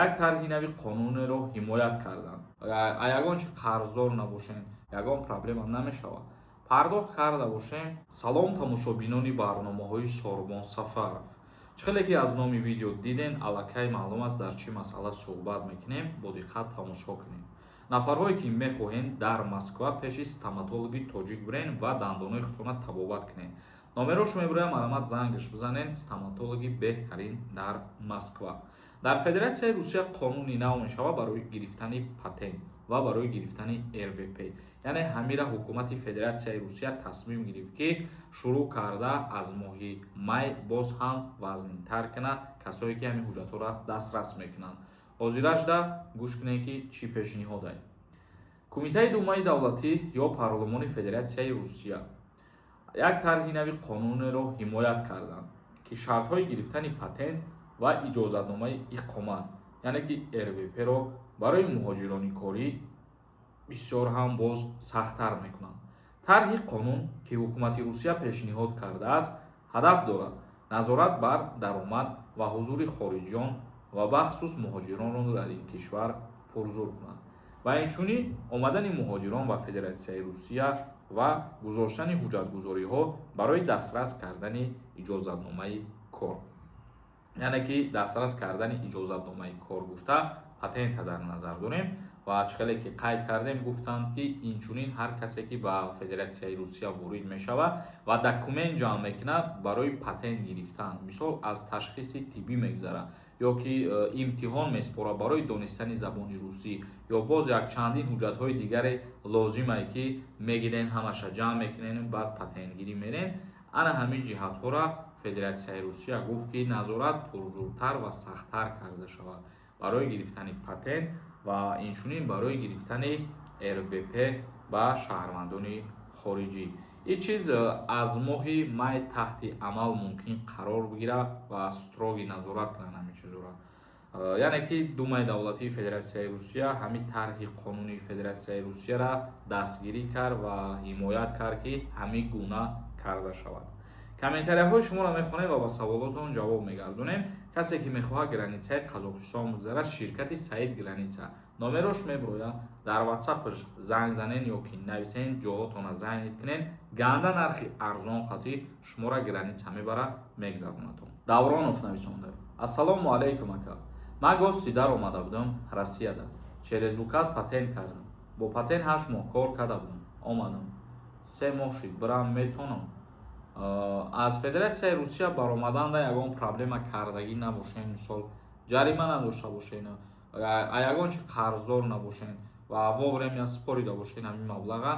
Як тарҳи нави қонунеро ҳимоят карданд. А ягон чи қарздор набошем, ягон проблема намешавад. Пардохт карда бошем. Салом, тамошобинони барномаҳои Сорбон Сафаров. Чӣ хеле ки аз номи видео диден, аллакай маълум аст, дар чӣ масъала суҳбат мекунем. Бо диққат тамошо кунем. Нафарҳое ки мехоҳем дар Москва пеши стоматологи тоҷик бирен ва дандонои худтона табобат кунед, номерошо мебироям, марҳамат, зангаш бизанен. Стоматологи беҳтарин дар Москва. Дар Федератсияи Русия қонуни нав мешавад барои гирифтани патент ва барои гирифтани РВП. Яъне ҳамира ҳукумати Федератсияи Русия тасмим гирифт, ки шурӯъ карда аз моҳи май боз ҳам вазнинтар кунад касое ки ҳамин ҳуҷҷатҳоро дастрас мекунанд. Ҳозирашда гӯш кунед, ки чӣ пешниҳодай. Кумитаи Думаи давлатӣ ё Парлумони Федератсияи Русия як тарҳи нави қонунеро ҳимоят карданд, ки шартҳои гирифтани патент ва иҷозатномаи иқомат, яъне ки РВП-ро, барои муҳоҷирони корӣ бисёр ҳам боз сахттар мекунанд. Тарҳи қонун, ки ҳукумати Русия пешниҳод кардааст, ҳадаф дорад назорат бар даромад ва ҳузури хориҷиён ва бахусус муҳоҷиронро дар ин кишвар пурзур кунад ва инчунин омадани муҳоҷирон ба Федератсияи Русия ва гузоштани ҳуҷҷатгузориҳо барои дастрас кардани иҷозатномаи кор. Яъне ки дастрас кардани иҷозатномаи кор гуфта, патента дар назар дорем. Ва чӣ хеле ки қайд кардем, гуфтанд, ки инчунин ҳар касе ки ба Федератсияи Русия ворид мешавад ва документ ҷамъ мекунад барои патент гирифтан, мисол, аз ташхиси тиббӣ мегузарад ё ки имтиҳон месупорад барои донистани забони русӣ ё боз якчандин ҳуҷҷатҳои дигаре лозимае, ки мегирен, ҳамаша ҷамъ мекунен, баъд патентгирӣ мерен. Ана ҳамин ҷиҳатҳоро Федератсияи Русия гуфт, ки назорат пурзуртар ва сахттар карда шавад барои гирифтани патент ва инчунин барои гирифтани РВП ба шаҳрвандони хориҷӣ. Ин чиз аз моҳи май таҳти амал мумкин қарор бигирад ва строгий назорат кунанд ҳамин чизҳоро. Яъне ки Думаи давлатии Федератсияи Русия ҳамин тарҳи қонунии Федератсияи Русияро дастгирӣ кард ва ҳимоят кард, ки ҳамин гуна карда шавад. Комментарияҳои шуморо мехонем ва ба саволотон ҷавоб мегардонем. Касе ки мехоҳад границаи Қазоқистон бигзарад, ширкати Саид Граница, номерош мебирояд, дар Ватсапаш занг занен ё ки нависен, ҷоҳотона занг кунен, ганда нархи арзон қатӣ шуморо граница мебара, мегзаронатон. Давронов нависонда: «Ассалому алайкум, ака. Ман гости даромада будам Россияда, через указ патент кардам. Бо патент 8 моҳ кор карда будам, омадам, 3 моҳ шид. Бирам метонам?» Аз Федератсияи Русия баромаданда ягон проблема кардагӣ набошен, мисол, ҷарима надошта бошен, а ягон чи қарздор набошен ва вовремя спорида бошен ҳамин маблаға,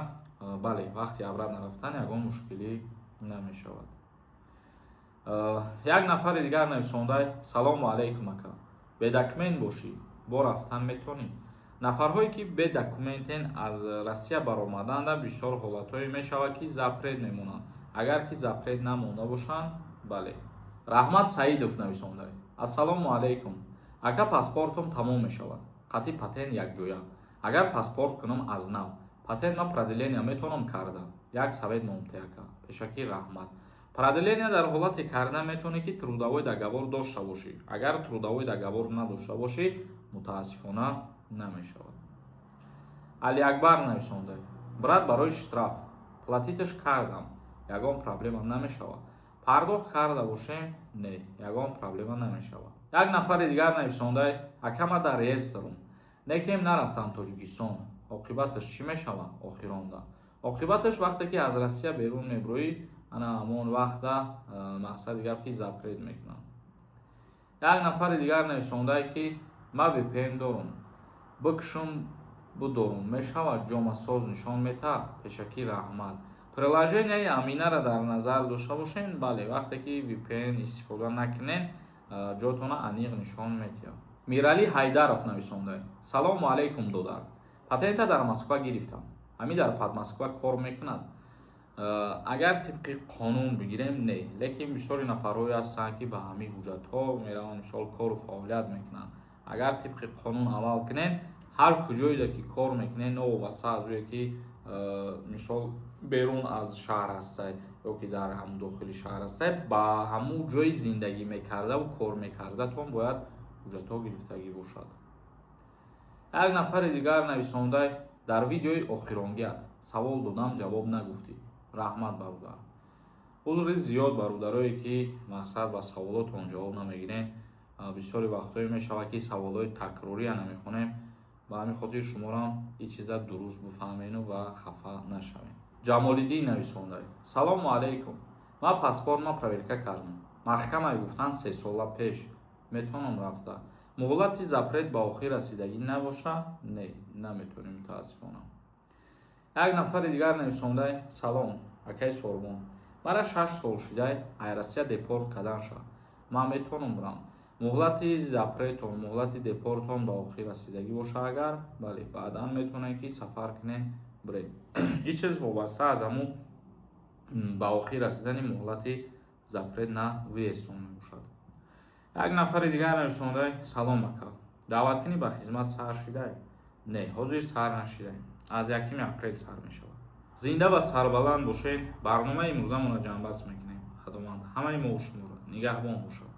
бале, вақти обратно рафтан ягон мушкилӣ намешавад. Як нафари дигар нависондай: «Салому алайкум, ака. Бе документ бошӣ, бо рафтан метонӣ?» Нафарҳое ки бе документен, аз Россия баромаданда бисёр ҳолатҳое мешавад, ки запрет мемонанд. Агар ки запрет намонда бошанд, бале. Раҳмат Саидов нависондай: «Ассалому алайкум, ака. Паспортум тамом мешавад қатъи патент якҷоя. Агар паспорт кунам аз нав, патент ма продления метавонам карда? Як совет момте, ака, пешакӣ раҳмат». Продления дар ҳолате карда метавонӣ, ки трудовой договор дошта бошӣ. Агар трудовой договор надошта бошӣ, мутаассифона, намешавад. Алиакбар нависонда: «Брат, барои штраф платить аш кардам, ягон проблема намешавад?» Пардохт карда бошем, не, ягон проблема намешавад. Як нафари дигар нависонда: «Ака, ма дар рееструм, лекин нарафтам Тоҷикистон. Оқибаташ чӣ мешавад?» Охиронда оқибаташ, вақте ки аз Россия берун мебироӣ, ана ҳамон вақта, мақсади гап, ки запрет мекунанд. Як нафари дигар нависондае, ки «Ма VPN дорум, бикушум будорум, мешавад? Ҷомасоз нишон метаҳад? Пешакӣ раҳмат». Приложенияи Аминара дар назар дошта бошем. Бале, вақте ки VPN истифода накунен, ҷотона аниқ нишон метиҳад. Миралӣ Ҳайдаров нависондае: «Салому алайкум, додар. Патента дар Москва гирифтам, ҳамин дар Подмосква кор мекунад?» Агар тибқи қонун бигирем, не, лекин бисёри нафарҳое ҳастанд, ки ба ҳамин ҳуҷҷатҳо мераванд, мисол, кору фаъолият мекунанд. Агар тибқи қонун амал кунен, ҳар куҷоеда ки кор мекунен, новобаста аз ӯе ки, мисол, берун аз шаҳр ҳастай ё ки дар ҳамун дохили шаҳр ҳастай, ба ҳамун ҷои зиндагӣ мекардаву кор мекардатон бояд ҳуҷҷат бигирен. Ҳуҷҷатҳо гирифтагӣ бошад. Як нафари дигар нависондай: «Дар видеои охиронгият савол додам, ҷавоб нагуфтӣ». Раҳмат, бародар. Узри зиёд, бародарое ки, мақсад, ба саволотон ҷавоб намегирем. Бисёри вақтҳое мешавад, ки саволҳои такрория намехонем. Ба ҳамин хотир шуморам ин чиза дуруст бифаҳмену ва хафа нашавем. Ҷамолиддин нависондай: «Салому алайкум, ман паспортма проверка кардам, маҳкамай гуфтан 3 сола пеш метавонам рафта, муҳлати запрет ба охир расидагӣ набоша?» Не, наметавонем, мутаассифона. Як нафари дигар нависондай: «Салом, акаи Сорбон, мара 6 сол шидай, ай Россия депорт кардан шад, ман метавонам бурам?» Муҳлати запретон, муҳлати депортон ба охир расидагӣ боша агар, бале, баъдан метавонед, ки сафар кунед, биред. Ин чиз вобаста аз ҳамун ба охир расидани муҳлати запрет на въездтон мебошад. Як нафари дигар нависондай: «Салом, ака, даъваткунӣ ба хизмат сар шидай?» Не, ҳозир сар нашидай, аз 1-уми апрел сар мешавад. Зинда ва сарбаланд бошед. Барномаи имрӯзамонро ҷамъбаст мекунем. Худованд ҳамаи мо шуморо нигаҳбон бошад.